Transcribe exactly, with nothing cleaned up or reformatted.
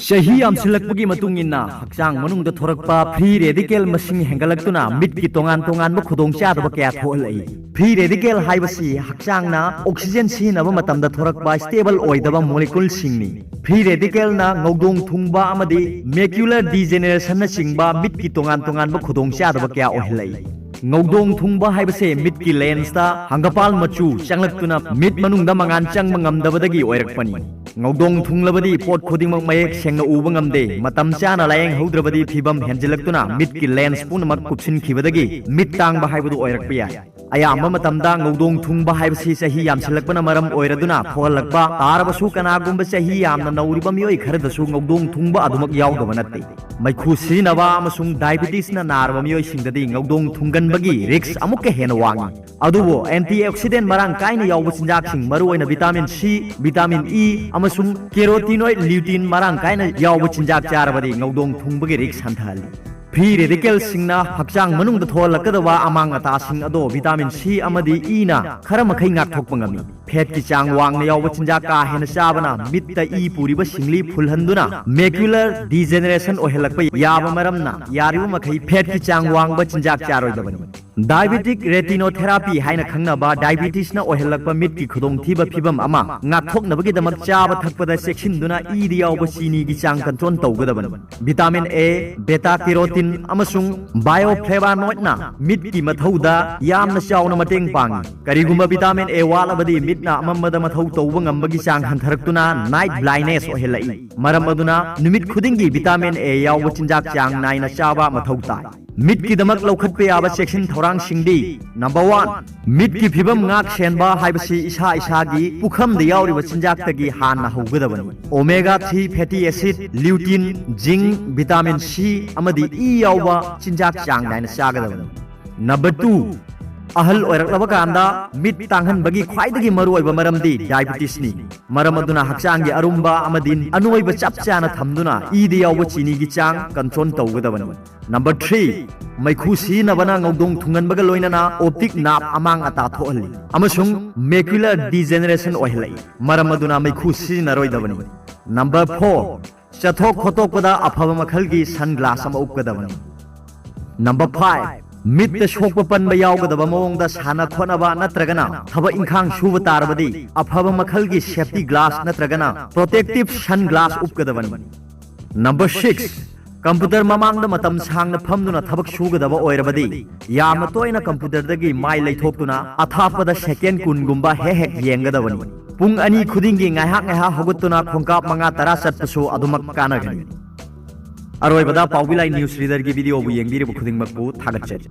ꯆꯍꯤ ꯌꯥꯝꯁꯤꯜꯂꯛꯄꯒꯤ ꯃꯇꯨꯡ ꯏꯟꯅ ꯍꯛꯆꯥꯡ ꯃꯅꯨꯡꯗ ꯊꯣꯔꯛꯄ free radical ꯃꯁꯤꯡ ꯍꯦꯟꯒꯠꯂꯛꯇꯨꯅ ꯃꯤꯠꯀꯤ ꯇꯣꯉꯥꯟ ꯇꯣꯉꯥꯟꯕ ꯈꯨꯗꯣꯡꯆꯥꯗꯕ ꯀꯌꯥ ꯊꯣꯛꯍꯜꯂꯛꯏ꯫ Free radical ꯍꯥꯏꯕꯁꯤ ꯍꯛꯆꯥꯡꯅ oxygen ꯁꯤꯖꯤꯟꯅꯕ ꯃꯇꯝꯗ ꯊꯣꯔꯛꯄ stable ꯑꯣꯏꯗꯕ moleculeꯁꯤꯡꯅꯤ꯫ Free radicalꯅ ꯉꯧꯗꯣꯡ ꯊꯨꯡꯕ ꯑꯃꯗꯤ macular degenerationꯅꯆꯤꯡꯕ ꯃꯤꯠꯀꯤ ꯇꯣꯉꯥꯟ ꯇꯣꯉꯥꯟꯕ ꯈꯨꯗꯣꯡꯆꯥꯗꯕ ꯀꯌꯥ ꯑꯣꯏꯍꯜꯂꯛꯏ꯫ ꯉꯧꯗꯣꯡ ꯊꯨꯡꯕ ꯍꯥꯏꯕꯁꯦ ꯃꯤꯠꯀꯤ lensꯇ ꯍꯪꯒꯄꯥꯜ ꯃꯆꯨ ꯆꯪꯂꯛꯇꯨꯅ ꯃꯤꯠ ꯃꯅꯨꯡꯗ ꯃꯉꯥꯜ ꯆꯪꯕ ꯉꯝꯗꯕꯗꯒꯤ ꯑꯣꯏꯔꯛꯄꯅꯤ꯫ ꯉꯧꯗꯣꯡ ꯊꯨꯡꯂꯕꯗꯤ ꯄꯣꯠ ꯈꯨꯗꯤꯡꯃꯛ ꯃꯌꯦꯛ ꯁꯦꯡꯅ ꯎꯕ ꯉꯝꯗꯦ꯫ ꯃꯇꯝ ꯆꯥꯅ ꯂꯥꯌꯦꯡꯍꯧꯗ꯭ꯔꯕꯗꯤ ꯐꯤꯕꯝ ꯍꯦꯟꯖꯤꯜꯂꯛꯇꯨꯅ ꯃꯤꯠꯀꯤ lens ꯄꯨꯝꯅꯃꯛ ꯀꯨꯞꯁꯤꯟꯈꯤꯕꯗꯒꯤ ꯃꯤꯠ ꯇꯥꯡꯕ ꯍꯥꯏꯕꯗꯨ ꯑꯣꯏꯔꯛꯄ ꯌꯥꯏ꯫ ꯑꯌꯥꯝꯕ ꯃꯇꯝꯗ ꯉꯧꯗꯣꯡ ꯊꯨꯡꯕ ꯍꯥꯏꯕꯁꯤ ꯆꯍꯤ ꯌꯥꯝꯁꯤꯜꯂꯛꯄꯅ ꯃꯔꯝ ꯑꯣꯏꯔꯗꯨꯅ ꯊꯣꯛꯍꯜꯂꯛꯄ ꯇꯥꯔꯕꯁꯨ, ꯀꯅꯥꯒꯨꯝꯕ ꯆꯍꯤ ꯌꯥꯝꯅ ꯅꯧꯔꯤꯕ ꯃꯤꯑꯣꯏ ꯈꯔꯗꯁꯨ ꯉꯧꯗꯣꯡ ꯊꯨꯡꯕ ꯑꯗꯨꯃꯛ ꯌꯥꯎꯗꯕ ꯅꯠꯇꯦ꯫ ꯃꯩꯈꯨ ꯁꯤꯖꯤꯟꯅꯕ ꯑꯃꯁꯨꯡ diabetesꯅ ꯅꯥꯔꯕ ꯃꯤꯑꯣꯏꯁꯤꯡꯗꯗꯤ ꯉꯧꯗꯣꯡ ꯊꯨꯡꯒꯟꯕꯒꯤ risk ꯑꯃꯨꯛꯀ ꯍꯦꯟꯅ ꯋꯥꯡꯏ꯫ ꯑꯗꯨꯕꯨ antioxidant ꯃꯔꯥꯡ ꯀꯥꯏꯅ ꯌꯥꯎꯕ ꯆꯤꯟꯖꯥꯛꯁꯤꯡ, ꯃꯔꯨꯑꯣꯏꯅ vitamin C, vitamin E ꯑꯃꯁꯨꯡ carotenoid lutein ꯃꯔꯥꯡ ꯀꯥꯏꯅ ꯌꯥꯎꯕ ꯆꯤꯟꯖꯥꯛ ꯆꯥꯔꯕꯗꯤ ꯉꯧꯗꯣꯡ ꯊꯨꯡꯕꯒꯤ risk ꯍꯟꯊꯍꯜꯂꯤ꯫ Free radicalꯁꯤꯡꯅ ꯍꯛꯆꯥꯡ ꯃꯅꯨꯡꯗ ꯊꯣꯛꯍꯜꯂꯛꯀꯗꯕ ꯑꯃꯥꯡ ꯑꯇꯥꯁꯤꯡ ꯑꯗꯣ vitamin C ꯑꯃꯗꯤ Eꯅ ꯈꯔ ꯃꯈꯩ ꯉꯥꯛꯊꯣꯛꯄ ꯉꯝꯃꯤ꯫ Fatꯀꯤ ꯆꯥꯡ ꯋꯥꯡꯅ ꯌꯥꯎꯕ ꯆꯤꯟꯖꯥꯛ ꯀꯥ ꯍꯦꯟꯅ ꯆꯥꯕꯅ ꯃꯤꯠꯇ ꯏ ꯄꯨꯔꯤꯕ ꯁꯤꯡꯂꯤ ꯐꯨꯜꯍꯟꯗꯨꯅ macular degeneration ꯑꯣꯏꯍꯜꯂꯛꯄ ꯌꯥꯕ ꯃꯔꯝꯅ ꯌꯥꯔꯤꯕ ꯃꯈꯩ fatꯀꯤ ꯆꯥꯡ ꯋꯥꯡꯕ ꯆꯤꯟꯖꯥꯛ ꯆꯥꯔꯣꯏꯗꯕꯅꯤ꯫ Diabetic retinopathy ꯍꯥꯏꯅ ꯈꯪꯅꯕ diabetesꯅ ꯑꯣꯏꯍꯜꯂꯛꯄ ꯃꯤꯠꯀꯤ ꯈꯨꯗꯣꯡꯊꯤꯕ ꯐꯤꯕꯝ ꯑꯃ ꯉꯥꯛꯊꯣꯛꯅꯕꯒꯤꯗꯃꯛ ꯆꯥꯕ ꯊꯛꯄꯗ ꯆꯦꯛꯁꯤꯟꯗꯨꯅ ꯏꯗ ꯌꯥꯎꯕ ꯆꯤꯅꯤꯒꯤ ꯆꯥꯡ control ꯇꯧꯒꯗꯕꯅꯤ꯫ Vitamin A, beta carotene ꯑꯃꯁꯨꯡ bioflavonoidꯅ ꯃꯤꯠꯀꯤ ꯃꯊꯧꯗ ꯌꯥꯝꯅ ꯆꯥꯎꯅ ꯃꯇꯦꯡ ꯄꯥꯡꯏ꯫ ꯀꯔꯤꯒꯨꯝꯕ vitamin A ꯋꯥꯠꯂꯕꯗꯤ ꯃꯤꯠꯅ ꯑꯃꯝꯕꯗ ꯃꯊꯧ ꯇꯧꯕ ꯉꯝꯕꯒꯤ ꯆꯥꯡ ꯍꯟꯊꯔꯛꯇꯨꯅ night blindness ꯑꯣꯏꯍꯜꯂꯛꯏ꯫ ꯃꯔꯝ ꯑꯗꯨꯅ ꯅꯨꯃꯤꯠ ꯈꯨꯗꯤꯡꯒꯤ vitamin A ꯌꯥꯎꯕ ꯆꯤꯟꯖꯥꯛ ꯆꯥꯡ ꯅꯥꯏꯅ ꯆꯥꯕ ꯃꯊꯧ ꯇꯥꯏ꯫ ꯃꯤꯠꯀꯤꯗꯃꯛ ꯂꯧꯈꯠꯄ ꯌꯥꯕ ꯆꯦꯛꯁꯤꯟ ꯊꯧꯔꯥꯡꯁꯤꯡꯗꯤ: Number one, ꯃꯤꯠꯀꯤ ꯐꯤꯕꯝ ꯉꯥꯛ ꯁꯦꯟꯕ ꯍꯥꯏꯕꯁꯤ ꯏꯁꯥ ꯏꯁꯥꯒꯤ ꯄꯨꯈꯝꯗ ꯌꯥꯎꯔꯤꯕ ꯆꯤꯟꯖꯥꯛꯇꯒꯤ ꯍꯥꯟꯅ ꯍꯧꯒꯗꯕꯅꯤ꯫ Omega three fatty acid, lutein, zinc, vitamin C ꯑꯃꯗꯤ E ꯌꯥꯎꯕ ꯆꯤꯟꯖꯥꯛ ꯆꯥꯡ ꯅꯥꯏꯅ ꯆꯥꯒꯗꯕꯅꯤ꯫ Number two, ꯑꯍꯜ ꯑꯣꯏꯔꯛꯂꯕ ꯀꯥꯟꯗ ꯃꯤꯠ ꯇꯥꯡꯍꯟꯕꯒꯤ ꯈ꯭ꯋꯥꯏꯗꯒꯤ ꯃꯔꯨꯑꯣꯏꯕ ꯃꯔꯝꯗꯤ diabetesꯅꯤ꯫ ꯃꯔꯝ ꯑꯗꯨꯅ ꯍꯛꯆꯥꯡꯒꯤ ꯑꯔꯨꯝꯕ ꯑꯃꯗꯤ ꯑꯅꯣꯏꯕ ꯆꯞ ꯆꯥꯅ ꯊꯝꯗꯨꯅ ꯏꯗ ꯌꯥꯎꯕ ꯆꯤꯅꯤꯒꯤ ꯆꯥꯡ control ꯇꯧꯒꯗꯕꯅꯤ꯫ Number three, ꯃꯩꯈꯨ ꯁꯤꯖꯤꯟꯅꯕꯅ ꯉꯧꯗꯣꯡ ꯊꯨꯡꯍꯟꯕꯒ ꯂꯣꯏꯅꯅ optic nerve ꯑꯃꯥꯡ ꯑꯇꯥ ꯊꯣꯛꯍꯜꯂꯤ ꯑꯃꯁꯨꯡ macular degeneration ꯑꯣꯏꯍꯜꯂꯛꯏ꯫ ꯃꯔꯝ ꯑꯗꯨꯅ ꯃꯩꯈꯨ ꯁꯤꯖꯤꯟꯅꯔꯣꯏꯗꯕꯅꯤ꯫ Number four, ꯆꯠꯊꯣꯛ ꯈꯣꯠꯇꯣꯛꯄꯗ ꯑꯐꯕ ꯃꯈꯜꯒꯤ ꯁꯟ ꯒ꯭ꯂꯥꯁ ꯑꯃ ꯎꯞꯀꯗꯕꯅꯤ꯫ ꯅꯝꯕꯔ ꯐꯥꯏꯚ, ꯃꯤꯠꯇ ꯁꯣꯛꯄ ꯄꯟꯕ ꯌꯥꯎꯒꯗꯕ ꯃꯑꯣꯡꯗ ꯁꯥꯟꯅ ꯈꯣꯠꯅꯕ ꯅꯠꯇ꯭ꯔꯒꯅ ꯊꯕꯛ ꯏꯪꯈꯥꯡ ꯁꯨꯕ ꯇꯥꯔꯕꯗꯤ ꯑꯐꯕ ꯃꯈꯜꯒꯤ ꯁꯦꯐꯇꯤ ꯒ꯭ꯂꯥꯁ ꯅꯠꯇ꯭ꯔꯒꯅ ꯄ꯭ꯔꯣꯇꯦꯛꯇꯤꯚ ꯁꯟ ꯒ꯭ꯂꯥꯁ ꯎꯞꯀꯗꯕꯅꯤ꯫ ꯅꯝꯕꯔ ꯁꯤꯛꯁ, ꯀꯝꯄ꯭ꯌꯨꯇꯔ ꯃꯃꯥꯡꯗ ꯃꯇꯝ ꯁꯥꯡꯅ ꯐꯝꯗꯨꯅ ꯊꯕꯛ ꯁꯨꯒꯗꯕ ꯑꯣꯏꯔꯕꯗꯤ ꯌꯥꯝꯅ ꯇꯣꯏꯅ ꯀꯝꯄ꯭ꯌꯨꯇꯔꯗꯒꯤ ꯃꯥꯏ ꯂꯩꯊꯣꯛꯇꯨꯅ ꯑꯊꯥꯞꯄꯗ ꯁꯦꯀꯦꯟ ꯀꯨꯟꯒꯨꯝꯕ ꯍꯦꯛ ꯍꯦꯛ ꯌꯦꯡꯒꯗꯕꯅꯤ꯫ ꯄꯨꯡ ꯑꯅꯤ ꯈꯨꯗꯤꯡꯒꯤ ꯉꯥꯏꯍꯥꯛ ꯉꯥꯏꯍꯥꯛ ꯍꯧꯒꯠꯇꯨꯅ ꯈꯣꯡꯀꯥꯞ ꯃꯉꯥ ꯇꯔꯥ ꯆꯠꯄꯁꯨ ꯑꯗꯨꯃꯛ ꯀꯥꯟꯅꯒꯅꯤ꯫ ꯑꯔꯣꯏꯕꯗ ꯄꯥꯎꯕꯤ ꯂꯥꯏ ꯅ꯭ꯌꯨꯁ ꯔꯤꯗꯔꯒꯤ ꯚꯤꯗꯤꯑꯣꯕꯨ ꯌꯦꯡꯕꯤꯔꯤꯕ ꯈꯨꯗꯤꯡꯃꯛꯄꯨ ꯊꯥꯒꯠꯆꯔꯤ꯫